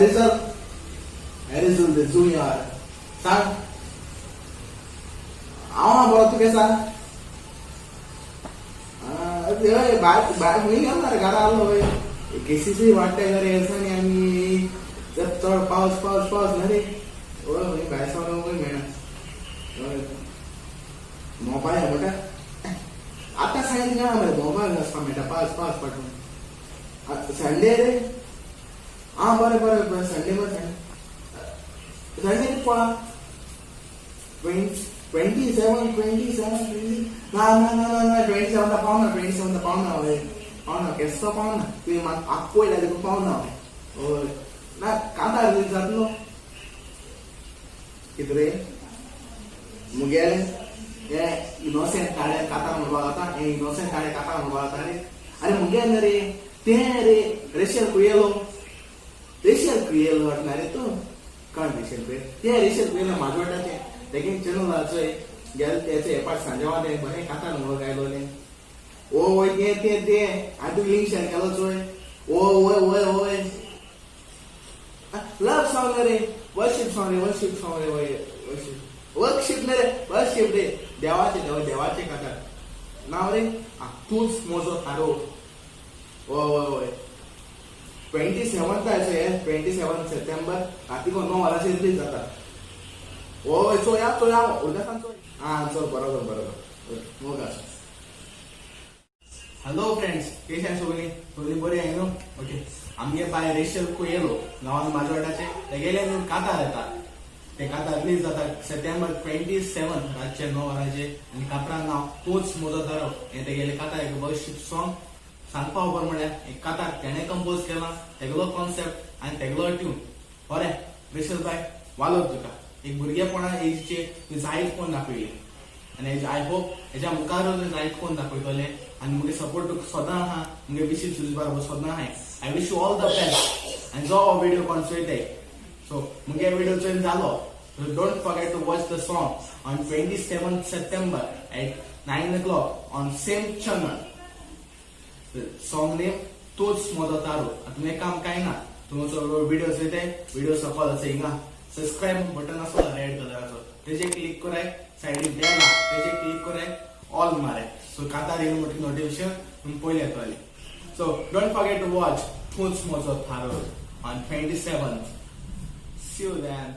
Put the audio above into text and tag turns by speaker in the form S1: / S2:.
S1: हॅरिसल, हॅरिसल junior, सांग. हांव आहा बरो, तूं केसा? हय, भायर भायर खंय गेलो ना रे, घरा आसलो. हय, केसीसूय वाडटाय रे दिसांनी आनी चड चड पावस पावस पावस ना रे. हय, खंय भायर सरोंकूय मेळना. हय, मोबायल म्हणटा, आतां सांगितलें ना मरे, मोबायल वचपाक मेळटा, पावस पावस पडटा. संडे रे? आं, बरें बरें बरें. संडे बरें, संडे. संडे कितें पळा? 27, 27, 20, ना ना ना ना ना, 27 पावना, 27 पावना. हय, पावना, केसो पावना. तुवें म्हाका आपयला देखून पावना. हय, ना, कांतार रिलीज जातलो कितें रे मुगेले? हे इनोसेंट काळे कांतार म्हणपाक जाता? हे इनोसेंट काळे कांतार म्हणपाक जाता रे? अरे, मुगेले रे तें रे, रेशल कुयेलो, रेशल कुयेलो वाटना रे तूं? कोण रेशल कुयेल? ते रेशल कुयेलो माजवटाचें, तेगे चॅनल चोय गेले, तेचे एपाट सांजेवा तें बरें कांतार म्हणून गायलोलें. ओ वय, तें तें तें हांवें तुका लिंक शेअर केलो चोय. ओ वय वय वय, लव सॉंग रे, वर्शिप सॉंग रे, वर्शिप सॉंग रे. वय, वर्शिप, वर्कशिप न्ही रे, वर्शिप रे. देवाचे, देव देवाचे कांतार नांव रे तूंच म्हजो थारो. वय वय वय, 27 हे 27 सप्टेंबर रातीको 9 वरांचेर रिलीज जाता. वय, चोया चोया, उरगासान चोय. आं, चल, बरोबर बरोबर. मोग आसा. हॅलो फ्रेंड्स, कशी आसा सगळीं? सगळीं बरी आहाय न्हू? ओके, आमगे बाय रेशल कुयेलो, गांवान माजवटाचे, तेगेले न्हू कांतार येता. ते कांतार रिलीज जाता सप्टेंबर 27 रातचे 9 वरांचेर आनी कांतारान नांव तूंच म्हजो थारो. हें तेगेले कांतार एक वर्शिप सॉंग. सांगपा उपर म्हळ्यार एक कांतार तेणें कंपोज केला, तेगलो कॉन्सेप्ट आनी तेगलो ट्यून. बरें रेशल बाय, वालोर तुका. एक भुरगेपणा एजीचे तुवें जायत कोण दाखयले आनी I hope हेच्या मुखार जायत कोण दाखयतले आनी मुगे सपोर्ट तुका सदां आहा. मुगे विशीस तुजे बरोबर सदां आहाय. I wish you all the best. आनी जो हो व्हिडिओ कोण चोयताय, सो मुगे व्हिडिओ चोयन जालो, so don't forget to watch the song on 27 September at 9 o'clock on same channel. Song name तूच म्हजो तारो. आतां तुवें काम कांय ना, तुमचो व्हिडिओ चोयताय, व्हिडिओ सकल आसा हिंगा सबस्क्रायब बटन आसा रेड कलराचो, तेजेर क्लिक कराय. सायडीक बेल आहा, तेजेर क्लिक कराय, ऑल माराय. सो कातार येयलो म्हणटकीर नोटिफिकेशन तुमकां पयलीं येतलें. So don't forget to watch तूच म्हजो थारो on 27. See you then.